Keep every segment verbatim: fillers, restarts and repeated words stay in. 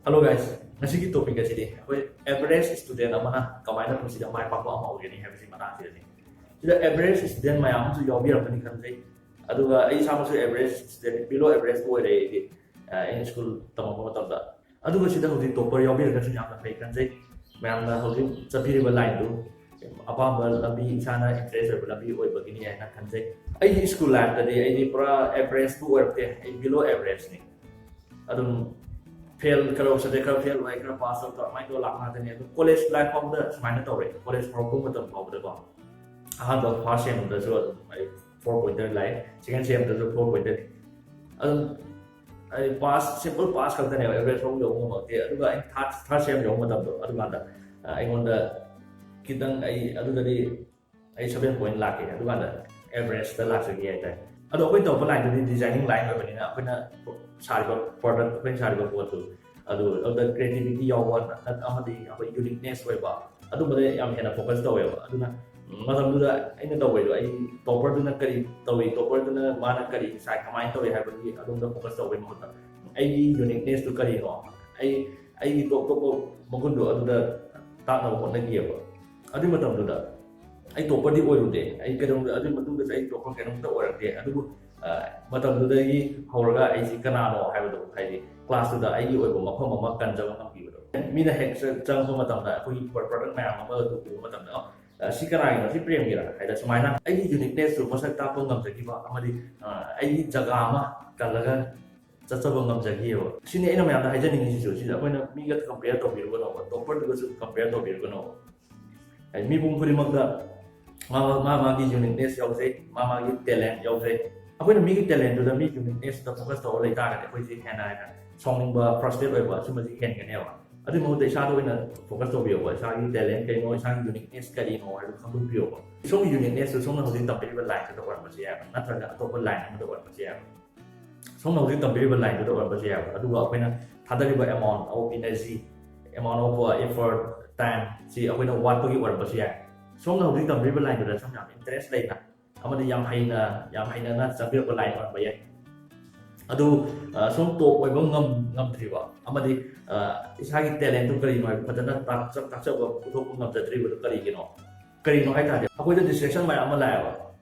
Hello guys, ꯉꯁꯤꯒꯤ topic ꯑꯁꯤꯗꯤ ꯑꯩꯈꯣꯏ average student ꯑꯃꯅ ꯀꯃꯥꯏꯅ ꯄꯨꯟꯁꯤꯗ ꯃꯥꯏ ꯄꯥꯛꯄ ꯑꯃ ꯑꯣꯏꯒꯅꯤ ꯍꯥꯏꯕꯁꯤ ꯃꯇꯥꯡꯁꯤꯗꯅꯤ꯫ ꯁꯤꯗ average student ꯃꯌꯥꯝ ꯑꯃꯁꯨ ꯌꯥꯎꯕꯤꯔꯝꯒꯅꯤ ꯈꯟꯖꯩ꯫ ꯑꯗꯨꯒ ꯑꯩ ꯏꯁꯥꯃꯛꯁꯨ average student, below average ꯑꯣꯏꯔꯦ ꯑꯩꯗꯤ, ꯑ, ꯑꯩꯅ school ꯇꯝꯃꯛꯄ ꯃꯇꯝꯗ꯫ ꯑꯗꯨꯒ ꯁꯤꯗ ꯍꯧꯖꯤꯛ topper ꯌꯥꯎꯕꯤꯔꯒꯁꯨ ꯌꯥꯝꯅ ꯐꯩ ꯈꯟꯖꯩ꯫ ꯃꯌꯥꯝꯅ ꯍꯧꯖꯤꯛ ꯆꯠꯄꯤꯔꯤꯕ line ꯗꯨ ꯑꯄꯥꯝꯕ ꯂꯝꯕꯤ, ꯏꯁꯥꯅ interest ꯑꯣꯏꯕ ꯂꯝꯕꯤ ꯑꯣꯏꯕꯒꯤꯅꯤ ꯍꯥꯏꯅ ꯈꯟꯖꯩ꯫ ꯑꯩꯒꯤ school life ꯇꯗꯤ ꯑꯩꯗꯤ ꯄꯨꯔꯥ average ꯄꯨ ꯑꯣꯏꯔꯛꯇꯦ, ꯑꯩ below average ꯅꯤ꯫ ꯑꯗꯨꯝ fail, ꯈꯔ subject ꯈꯔ fail ꯑꯣꯏ, ꯈꯔ pass ꯇꯧ, ꯑꯗꯨꯃꯥꯏꯅ ꯇꯧꯔ ꯂꯥꯛꯄ ꯉꯥꯛꯇꯅꯤ꯫ ꯑꯗꯨꯝ college life ꯐꯥꯎꯕꯗ ꯁꯨꯃꯥꯏꯅ ꯇꯧꯔꯦ꯫ College ꯍꯧꯔꯛꯄ ꯃꯇꯝ ꯐꯥꯎꯕꯗꯀꯣ, ꯑꯍꯥꯟꯕ first sem ꯗꯁꯨ ꯑꯗꯨꯝ ꯑꯩ four pointer ꯂꯥꯛꯑꯦ, second sem ꯗꯁꯨ four pointer꯫ ꯑꯗꯨꯝ ꯑꯩ pass, simple pass ꯈꯛꯇꯅꯦꯕ, average ꯐꯥꯎ ꯌꯧꯕ ꯉꯝꯃꯛꯇꯦ꯫ ꯑꯗꯨꯒ ꯑꯩ third, third sem ꯌꯧꯕ ꯃꯇꯝꯗꯣ, ꯑꯗꯨꯀꯥꯟꯗ, ꯑ, ꯑꯩꯉꯣꯟꯗ ꯈꯤꯇꯪ, ꯑꯩ ꯑꯗꯨꯗꯗꯤ ꯑꯩ seven point ꯂꯥꯛꯀꯦ, ꯑꯗꯨꯀꯥꯟꯗ average ꯇ ꯂꯥꯛꯆꯒꯦ ꯍꯥꯏꯇꯥꯔꯦ꯫ ꯑꯗꯣ ꯑꯩꯈꯣꯏ ꯇꯧꯔꯛꯄ line ꯗꯨꯗꯤ designing line ꯑꯣꯏꯕꯅꯤꯅ, ꯑꯩꯈꯣꯏꯅ ꯁꯥꯔꯤꯕ product, ꯑꯩꯈꯣꯏꯅ ꯁꯥꯔꯤꯕ ꯄꯣꯠꯇꯨ, ꯑꯗꯨ, ꯑꯗꯨꯗ creativity ꯌꯥꯎꯕ, ꯅꯠ-, ꯑꯃꯗꯤ ꯑꯩꯈꯣꯏ uniqueness ꯑꯣꯏꯕ, ꯑꯗꯨꯝꯕꯗ ꯌꯥꯝ ꯍꯦꯟꯅ focus ꯇꯧꯋꯦꯕ꯫ ꯑꯗꯨꯅ ꯃꯇꯝꯗꯨꯗ ꯑꯩꯅ ꯇꯧꯕꯩꯗꯣ, ꯑꯩ topper ꯗꯨꯅ ꯀꯔꯤ ꯇꯧꯏ, topper ꯗꯨꯅ ꯃꯥꯅ ꯀꯔꯤ ꯁꯥꯏ, ꯀꯃꯥꯏꯅ ꯇꯧꯏ ꯍꯥꯏꯕꯒꯤ ꯑꯗꯣꯝꯗ focus ꯇꯧꯕꯩ ꯃꯍꯨꯠꯇ, ꯑꯩꯒꯤ uniqueness ꯇꯨ ꯀꯔꯤꯅꯣ, ꯑꯩ, ꯑꯩꯒꯤ ꯇꯣꯞ ꯇꯣꯞꯄ ꯃꯒꯨꯟꯗꯣ ꯑꯗꯨꯗ ꯇꯥꯛꯅꯕ ꯍꯣꯠꯅꯈꯤꯑꯕ꯫ ꯑꯗꯨꯒꯤ ꯃꯇꯝꯗꯨꯗ ꯑꯩ topper ꯗꯤ ꯑꯣꯏꯔꯨꯗꯦ꯫ ꯑꯩ ꯀꯩꯗꯧꯅ-, ꯑꯗꯨꯒꯤ ꯃꯇꯨꯡꯗꯁꯨ ꯑꯩ topper ꯀꯩꯅꯣꯝꯇ ꯑꯣꯏꯔꯛꯇꯦ꯫ ꯑꯗꯨꯕꯨ, ꯑ, ꯃꯇꯝꯗꯨꯗꯒꯤ ꯍꯧꯔꯒ ꯑꯩꯁꯤ ꯀꯅꯥꯅꯣ ꯍꯥꯏꯕꯗꯣ, ꯍꯥꯏꯗꯤ class ꯇꯨꯗ ꯑꯩꯒꯤ ꯑꯣꯏꯕ ꯃꯐꯝ ꯑꯃ ꯀꯟꯖꯕ ꯉꯝꯈꯤꯕꯗꯣ꯫ ꯃꯤꯅ ꯍꯦꯛ ꯆ-, ꯆꯪꯉꯛꯄ ꯃꯇꯝꯗ, ꯑꯩꯈꯣꯏꯒꯤ product ꯃꯌꯥꯝ ꯑꯃ ꯎꯕ ꯃꯇꯝꯗ, "ꯑ, ꯁꯤ ꯀꯅꯥꯒꯤꯅꯣ? ꯁꯤ ꯄ꯭ꯔꯦꯝꯒꯤꯔꯥ?" ꯍꯥꯏꯗ ꯁꯨꯃꯥꯏꯅ ꯑꯩꯒꯤ uniqueness ꯇꯨ ꯃꯁꯛ ꯇꯥꯛꯄ ꯉꯝꯖꯈꯤꯕ ꯑꯃꯗꯤ, ꯑ, ꯑꯩꯒꯤ ꯖꯒꯥ ꯑꯃ ꯀꯜꯂꯒ ꯆꯠꯆꯕ ꯉꯝꯖꯈꯤꯑꯕ꯫ ꯁꯤꯅꯤ ꯑꯩꯅ ꯃꯌꯥꯝꯗ ꯍꯥꯏꯖꯅꯤꯡꯉꯤꯁꯤꯁꯨ, ꯁꯤꯗ ꯑꯩꯈꯣꯏꯅ ꯃꯤꯒ compare ꯇꯧꯕꯤꯔꯨꯒꯅꯣꯕ, topper ꯗꯨꯒꯁꯨ compare ꯇꯧꯕꯤꯔꯨꯒꯅꯣꯕ꯫ ꯍꯥꯏꯗꯤ ꯃꯤꯄꯨꯝ ꯈꯨꯗꯤꯡꯃꯛꯇ ꯃꯥ, ꯃꯥ, ꯃꯥ ꯃꯥꯒꯤ uniqueness ꯌꯥꯎꯖꯩ, ꯃꯥ ꯃꯥꯒꯤ talent ꯌꯥꯎꯖꯩ꯫ ꯑꯩꯈꯣꯏꯅ ꯃꯤꯒꯤ talent ꯗꯨꯗ, ꯃꯤ uniqueness ꯇ focus ꯇꯧꯔ ꯂꯩ ꯇꯥꯔꯒꯗꯤ ꯑꯩꯈꯣꯏꯁꯦ ꯍꯦꯟꯅ ꯍꯦꯟꯅ ꯁꯥꯎꯅꯤꯡꯕ, frustrate ꯑꯣꯏꯕ, ꯁꯤꯒꯨꯝꯕꯁꯤ ꯍꯦꯟꯒꯅꯦꯕ꯫ ꯑꯗꯨꯒꯤ ꯃꯍꯨꯠꯇ ꯏꯁꯥꯗ ꯑꯣꯏꯅ focus ꯇꯧꯕꯤꯌꯣꯕ, ꯏꯁꯥꯒꯤ talent ꯀꯩꯅꯣ, ꯏꯁꯥꯒꯤ uniqueness ꯀꯔꯤꯅꯣ ꯍꯥꯏꯕꯗꯨ ꯈꯪꯗꯣꯛꯄꯤꯌꯣꯕ꯫ ꯁꯣꯝꯒꯤ uniqueness ꯇꯨ ꯁꯣꯝꯅ ꯍꯧꯖꯤꯛ ꯇꯝꯕꯤꯔꯤꯕ line ꯗꯨꯗ ꯑꯣꯏꯔꯝꯕꯁꯨ ꯌꯥꯏꯕ, ꯅꯠꯇ꯭ꯔꯒ ꯑꯇꯣꯞꯄ line ꯑꯃꯗ ꯑꯣꯏꯔꯝꯕꯁꯨ ꯌꯥꯏꯕ꯫ ꯁꯣꯝꯅ ꯍꯧꯖꯤꯛ ꯇꯝꯕꯤꯔꯤꯕ line ꯗꯨꯗ ꯑꯣꯏꯔꯝꯕꯁꯨ ꯌꯥꯏꯕ꯫ ꯑꯗꯨꯒ ꯑꯩꯈꯣꯏꯅ ꯊꯥꯗꯔꯤꯕ amount of energy, amount of, uh, effort, time ꯁꯤ ꯑꯩꯈꯣꯏꯅ ꯋꯥꯠꯄꯒꯤ ꯑꯣꯏꯔꯝꯕꯁꯨ ꯌꯥꯏ꯫ ꯁꯣꯝꯅ ꯍꯧꯖꯤꯛ ꯇꯝꯕꯤꯔꯤꯕ line ꯗꯨꯗ ꯁꯣꯝꯅ ꯌꯥꯝ interest ꯂꯩꯅ ꯑꯃꯗꯤ ꯌꯥꯝ ꯍꯩꯅ, ꯌꯥꯝ ꯍꯩꯅꯅ ꯆꯪꯕꯤꯔꯛꯄ line ꯑꯣꯏꯔꯝꯕ ꯌꯥꯏ꯫ ꯑꯗꯨ ꯑ, ꯁꯨꯝ ꯇꯣꯞ ꯑꯣꯏꯕ ꯉꯝ ꯉꯝꯗ꯭ꯔꯤꯕ ꯑꯃꯗꯤ ꯑ, ꯏꯁꯥꯒꯤ ꯇꯦꯂꯦꯟꯗꯨ ꯀꯔꯤꯅꯣ ꯍꯥꯏꯕ ꯐꯖꯅ ꯇꯥꯛꯆ- ꯇꯥꯛꯆꯕ ꯄꯨꯊꯣꯛꯄ ꯉꯝꯖꯗ꯭ꯔꯤꯕꯗꯨ ꯀꯔꯤꯒꯤꯅꯣ? ꯀꯔꯤꯅꯣ ꯍꯥꯏ ꯇꯥꯔꯗꯤ ꯑꯩꯈꯣꯏꯗ ꯗꯤꯁꯇ꯭ꯔꯦꯛꯁꯟ ꯃꯌꯥꯝ ꯑꯃ ꯂꯥꯛꯑꯦꯕ꯫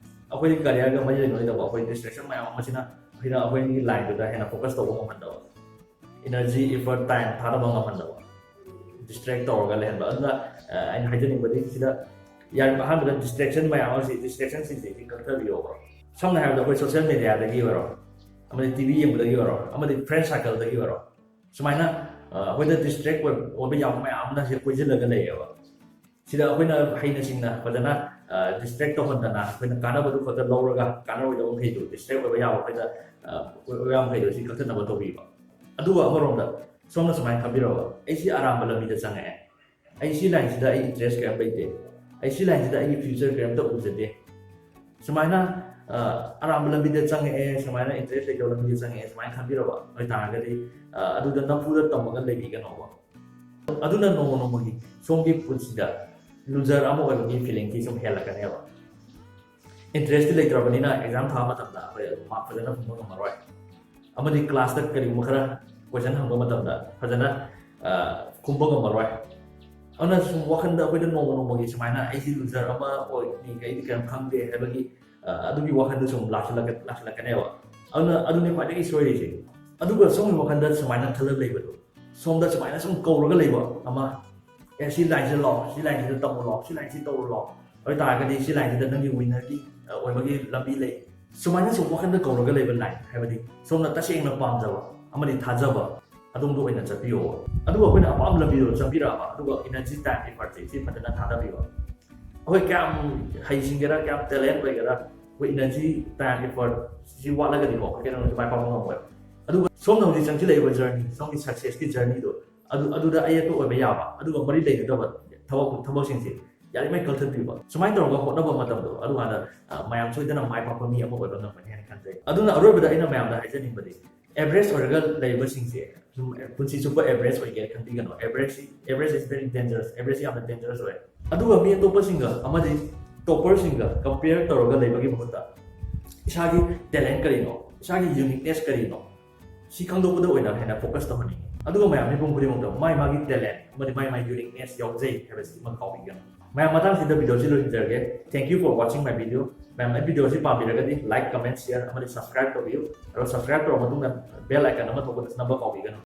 ꯑꯩꯈꯣꯏꯒꯤ ꯀꯔꯤꯌꯔꯒ ꯃꯔꯤ ꯂꯩꯅꯗꯕ ꯑꯩꯈꯣꯏ ꯗꯤꯁꯇ꯭ꯔꯦꯛꯁꯟ ꯃꯌꯥꯝ ꯑꯃꯁꯤꯅ ꯑꯩꯈꯣꯏꯅ ꯑꯩꯈꯣꯏꯒꯤ ꯂꯥꯏꯟꯗꯨꯗ ꯍꯦꯟꯅ ꯐꯣꯀꯁ ꯇꯧꯕ ꯉꯝꯍꯟꯗꯕ, ꯏꯅꯔꯖꯤ, ꯏꯐꯔꯠ, ꯇꯥꯏꯝ ꯊꯥꯗꯕ ꯉꯝꯍꯟꯗꯕ, ꯗꯤꯁꯇ꯭ꯔꯦꯛ ꯇꯧꯔꯒ ꯂꯩꯍꯟꯕ꯫ ꯑꯗꯨꯅ ꯑ, ꯑꯩꯅ ꯍꯥꯏꯖꯅꯤꯡꯕꯗꯤ ꯁꯤꯗ ꯌꯥꯔꯤꯕ ꯑꯍꯥꯟꯕꯗ ꯗꯤꯁꯇ꯭ꯔꯦꯛꯁꯟ ꯃꯌꯥꯝ ꯑꯁꯤ ꯗꯤꯁꯇ꯭ꯔꯦꯛꯁꯟꯁꯤꯡꯁꯦ ꯁꯤ ꯀꯛꯊꯕꯤꯌꯣꯕ꯫ ꯁꯝꯅ ꯍꯥꯏꯔꯕꯗ ꯑꯩꯈꯣꯏ ꯁꯣꯁꯤꯌꯦꯜ ꯃꯦꯗꯤꯌꯥꯗꯒꯤ ꯑꯣꯏꯔꯣ, ꯑꯃꯗꯤ ꯇꯤ ꯚꯤ ꯌꯦꯡꯕꯗꯒꯤ ꯑꯣꯏꯔꯣ, ꯑꯃꯗꯤ ꯐ꯭ꯔꯦꯟ ꯁꯥꯔꯀꯜꯗꯒꯤ ꯑꯣꯏꯔꯣ, ꯁꯨꯃꯥꯏꯅ ꯑ, ꯑꯩꯈꯣꯏꯗ ꯗꯤꯁꯇ꯭ꯔꯦꯛ ꯑꯣꯏꯕ ꯌꯥꯕ ꯃꯌꯥꯝ ꯑꯃꯅ ꯁꯤ ꯀꯣꯏꯁꯤꯜꯂꯒ ꯂꯩꯌꯦꯕ꯫ ꯁꯤꯗ ꯑꯩꯈꯣꯏꯅ ꯍꯩꯅ ꯁꯤꯡꯅ ꯐꯖꯅ ꯗꯤꯁꯇ꯭ꯔꯦꯛ ꯇꯧꯍꯟꯗꯅ ꯑꯩꯈꯣꯏꯅ ꯀꯥꯟꯅꯕꯗꯨ ꯈꯛꯇ ꯂꯧꯔꯒ ꯀꯥꯟꯅꯔꯣꯏꯗꯕ ꯃꯈꯩꯗꯣ, ꯗꯤꯁꯇ꯭ꯔꯦꯛ ꯑꯣꯏꯕ ꯌꯥꯕ ꯑꯩꯈꯣꯏꯗ ꯑ, ꯑꯣꯏꯕ ꯌꯥꯕ ꯃꯈꯩꯗꯣ ꯁꯤ ꯀꯛꯊꯠꯅꯕ ꯇꯧꯕꯤꯕ꯫ ꯑꯗꯨꯒ ꯑꯃꯔꯣꯝꯗ ꯁꯣꯝꯅ ꯁꯨꯃꯥꯏꯅ ꯈꯟꯕꯤꯔꯣꯕ, ꯑꯩꯁꯤ ꯑꯔꯥꯟꯕ ꯂꯝꯕꯤꯗ ꯆꯪꯉꯛꯑꯦ, ꯑꯩ ꯁꯤ ꯂꯥꯏꯟꯁꯤꯗ ꯑꯩ ꯏꯟꯇꯔꯦꯁ ꯀꯔꯤꯝ ꯂꯩꯇꯦ, ꯑꯩ ꯁꯤ ꯂꯥꯏꯟꯁꯤꯗ ꯑꯩꯒꯤ ꯐ꯭ꯌꯨꯆꯔ ꯀꯔꯤꯝꯇ ꯎꯖꯗꯦ, ꯁꯨꯃꯥꯏꯅ ꯑ, ꯑꯔꯥꯟꯕ ꯂꯝꯕꯤꯗ ꯆꯪꯉꯛꯑꯦ, ꯁꯨꯃꯥꯏꯅ ꯏꯟꯇꯔꯦꯁ ꯂꯩꯇꯕ ꯂꯝꯕꯤꯗ ꯆꯪꯉꯛꯑꯦ ꯁꯨꯃꯥꯏꯅ ꯈꯟꯕꯤꯔꯕ ꯑꯣꯏꯇꯥꯔꯒꯗꯤ, ꯑ, ꯑꯗꯨꯗ ꯅꯝꯐꯨꯗ ꯇꯝꯃꯒ ꯂꯩꯕꯤꯒꯅꯣꯕ꯫ ꯑꯗꯨꯅ ꯅꯣꯡꯃ ꯅꯣꯡꯃꯒꯤ ꯁꯣꯝꯒꯤ ꯄꯨꯟꯁꯤꯗ ꯂꯨꯖꯔ ꯑꯃ ꯑꯣꯏꯕꯒꯤ ꯐꯤꯂꯤꯡꯁꯤ ꯁꯨꯝ ꯍꯦꯜꯂꯛꯀꯅꯦꯕ꯫ ꯏꯟꯇꯔꯦꯁꯇꯤ ꯂꯩꯇ꯭ꯔꯕꯅꯤꯅ ꯑꯦꯛꯖꯥꯝ ꯊꯥꯕ ꯃꯇꯝꯗ ꯑꯩꯈꯣꯏ ꯃꯥꯔꯛ ꯐꯖꯅ ꯐꯪꯕ ꯉꯝꯃꯔꯣꯏ, ꯑꯃꯗꯤ ꯀ꯭ꯂꯥꯁꯇ ꯀꯔꯤꯒꯨꯝꯕ ꯈꯔ ꯀꯣꯏꯁꯟ ꯍꯪꯕ ꯃꯇꯝꯗ ꯐꯖꯅ ꯑ, ꯈꯨꯝꯕ ꯉꯝꯃꯔꯣꯏ꯫ ꯑꯗꯨꯅ ꯁꯨꯝ ꯋꯥꯈꯜꯗ ꯑꯩꯈꯣꯏꯗ ꯅꯣꯡꯃ ꯅꯣꯡꯃꯒꯤ ꯁꯨꯃꯥꯏꯅ ꯑꯩꯁꯤ ꯂꯨꯖꯔ ꯑꯃ ꯑꯣꯏꯅꯤ, ꯑꯩꯗꯤ ꯀꯔꯤꯝ ꯈꯪꯗꯦ ꯍꯥꯏꯕꯒꯤ ꯑ, ꯑꯗꯨꯒꯤ ꯋꯥꯈꯜꯗꯣ ꯁꯨꯝ ꯂꯥꯛꯁꯤꯜꯂꯛꯀ- ꯂꯥꯛꯁꯤꯜꯂꯛꯀꯅꯦꯕ꯫ ꯑꯗꯨꯅ ꯑꯗꯨꯅꯤ ꯈ꯭ꯋꯥꯏꯗꯒꯤ ꯁꯣꯏꯔꯤꯁꯦ꯫ ꯑꯗꯨꯒ ꯁꯣꯝꯒꯤ ꯋꯥꯈꯜꯗ ꯁꯨꯃꯥꯏꯅ ꯈꯜꯂ ꯂꯩꯕꯗꯣ, ꯁꯣꯝꯗ ꯁꯨꯃꯥꯏꯅ ꯁꯨꯝ ꯀꯧꯔꯒ ꯂꯩꯕ ꯑꯃ, "ꯑꯦ, ꯁꯤ ꯂꯥꯏꯟꯁꯤꯗ ꯂꯥꯛꯑꯣ, ꯁꯤ ꯂꯥꯏꯟꯁꯤꯗ ꯇꯧꯔꯨ ꯂꯥꯛꯑꯣ, ꯁꯤ ꯂꯥꯏꯟꯁꯤ ꯇꯧꯔꯨ ꯂꯥꯛꯑꯣ", ꯑꯗꯨ ꯑꯣꯏꯇꯥꯔꯒꯗꯤ ꯁꯤ ꯂꯥꯏꯟꯁꯤꯗ ꯅꯪꯒꯤ ꯋꯤꯟꯅꯔꯒꯤ ꯑ, ꯑꯣꯏꯕꯒꯤ ꯂꯝꯕꯤ ꯂꯩ꯫ ꯁꯨꯃꯥꯏꯅ ꯁꯨꯝ ꯋꯥꯈꯜꯗ ꯀꯧꯔꯒ ꯂꯩꯕ ꯂꯥꯏꯟ ꯍꯥꯏꯕꯗꯤ ꯁꯣꯝꯅ ꯇꯁꯦꯡꯅ ꯄꯥꯝꯖꯕ ꯑꯃꯗꯤ ꯊꯥꯖꯕ ꯑꯗꯣꯝꯗ ꯑꯣꯏꯅ ꯆꯠꯄꯤꯌꯣ꯫ ꯑꯗꯨꯒ ꯑꯩꯈꯣꯏꯅ ꯑꯄꯥꯝꯕ ꯂꯝꯕꯤꯗꯣ ꯆꯪꯕꯤꯔꯛꯑꯕ, ꯑꯗꯨꯒ ꯏꯅꯔꯖꯤ, ꯇꯥꯏꯝ, ꯏꯐꯔꯠꯁꯦ ꯁꯤ ꯐꯖꯅ ꯊꯥꯗꯕꯤꯌꯣ꯫ ꯑꯩꯈꯣꯏ ꯀꯌꯥꯝ ꯍꯩꯁꯤꯡꯒꯦꯔꯥ, ꯀꯌꯥꯝ ꯇꯦꯂꯦꯟ ꯑꯣꯏꯒꯦꯔꯥ, ꯑꯩꯈꯣꯏ ꯏꯅꯔꯖꯤ, ꯇꯥꯏꯝ, ꯏꯐꯔꯠ ꯁꯤ ꯋꯥꯠꯂꯒꯗꯤꯀꯣ ꯑꯩꯈꯣꯏ ꯀꯩꯅꯣꯁꯨ ꯃꯥꯏ ꯄꯥꯛꯄ ꯉꯝꯃꯣꯏꯕ꯫ ꯑꯗꯨꯒ ꯁꯣꯝꯅ ꯍꯧꯖꯤꯛ ꯆꯪꯁꯤꯜꯂꯛꯏꯕ ꯖꯔꯅꯤ, ꯁꯣꯝꯒꯤ ꯁꯛꯁꯦꯁꯀꯤ ꯖꯔꯅꯤꯗꯣ ꯑꯗꯨ ꯑꯗꯨꯗ ꯑꯌꯦꯠꯄ ꯑꯣꯏꯕ ꯌꯥꯕ ꯑꯗꯨꯒ ꯃꯔꯤ ꯂꯩꯅꯗꯕ ꯊꯕꯛ ꯊꯕꯛꯁꯤꯡꯁꯦ ꯌꯥꯔꯤꯉꯩ ꯀꯛꯊꯠꯄꯤꯕ꯫ ꯁꯨꯃꯥꯏꯅ ꯇꯧꯔꯒ ꯍꯣꯠꯅꯕ ꯃꯇꯝꯗꯣ ꯑꯗꯨꯀꯥꯟꯗ ꯑ, ꯃꯌꯥꯝ ꯁꯣꯏꯗꯅ ꯃꯥꯏ ꯄꯥꯛꯄ ꯃꯤ ꯑꯃ ꯑꯣꯏꯕ ꯉꯝꯒꯅꯤ ꯍꯥꯏꯅ ꯈꯟꯖꯩ꯫ ꯑꯗꯨꯅ ꯑꯔꯣꯏꯕꯗ ꯑꯩꯅ ꯃꯌꯥꯝꯗ ꯍꯥꯏꯖꯅꯤꯡꯕꯗꯤ, ꯑꯦꯚꯔꯦꯖ ꯑꯣꯏꯔꯒ ꯂꯩꯕꯁꯤꯡꯁꯦ ꯁꯨꯝ ꯄꯨꯟꯁꯤ ꯆꯨꯞꯄ ꯑꯦꯚꯔꯦꯖ ꯑꯣꯏꯒꯦ ꯈꯟꯕꯤꯒꯅꯨ꯫ ꯑꯦꯚꯔꯦꯖꯁꯤ, average is very dangerous, ꯑꯦꯚꯔꯦꯖꯁꯤ ꯌꯥꯝꯅ ꯗꯦꯟꯖꯔꯁ ꯑꯣꯏ꯫ ꯑꯗꯨꯒ ꯃꯤ ꯑꯇꯣꯞꯄꯁꯤꯡꯒ ꯑꯃꯗꯤ ꯇꯣꯞꯄꯔꯁꯤꯡꯒ ꯀꯝꯄꯤꯌꯔ ꯇꯧꯔꯒ ꯂꯩꯕꯒꯤ ꯃꯍꯨꯠꯇ ꯏꯁꯥꯒꯤ ꯇꯦꯂꯦꯟ ꯀꯔꯤꯅꯣ, ꯏꯁꯥꯒꯤ ꯌꯨꯅꯤꯛꯅꯦꯁ ꯀꯔꯤꯅꯣ, ꯁꯤ ꯈꯪꯗꯣꯛꯄꯗ ꯑꯣꯏꯅ ꯍꯦꯟꯅ ꯐꯣꯀꯁ ꯇꯧꯍꯟꯅꯤꯡꯉꯤ꯫ ꯑꯗꯨꯒ ꯃꯌꯥꯝ ꯃꯤꯄꯨꯝ ꯈꯨꯗꯤꯡꯃꯛꯇ ꯃꯥꯏ ꯃꯥꯒꯤ ꯇꯦꯂꯦꯟ ꯑꯃꯗꯤ ꯃꯥꯏ ꯃꯥꯏ ꯌꯨꯅꯤꯛꯅꯦꯁ ꯌꯥꯎꯖꯩ ꯍꯥꯏꯕꯁꯤ ꯑꯃ ꯀꯥꯎꯕꯤꯒꯅꯨ꯫ ꯃꯌꯥꯝ, ꯃꯇꯥꯡꯁꯤꯗ ꯚꯤꯗꯤꯑꯣꯁꯤ ꯂꯣꯏꯁꯤꯟꯖꯔꯒꯦ꯫ Thank you for watching my video. ꯃꯌꯥꯝ, ꯑꯩ ꯚꯤꯗꯤꯑꯣꯁꯤ ꯄꯥꯝꯕꯤꯔꯒꯗꯤ like, comment, share ꯑꯃꯗꯤ subscribe ꯇꯧꯕꯤꯌꯨ꯫ ꯑꯗꯨꯒ subscribe ꯇꯧꯔꯕ ꯃꯇꯨꯡꯗ bell icon ꯑꯃ ꯊꯣꯛꯄꯗꯁꯨ ꯅꯝꯕ ꯀꯥꯎꯕꯤꯒꯅꯨ꯫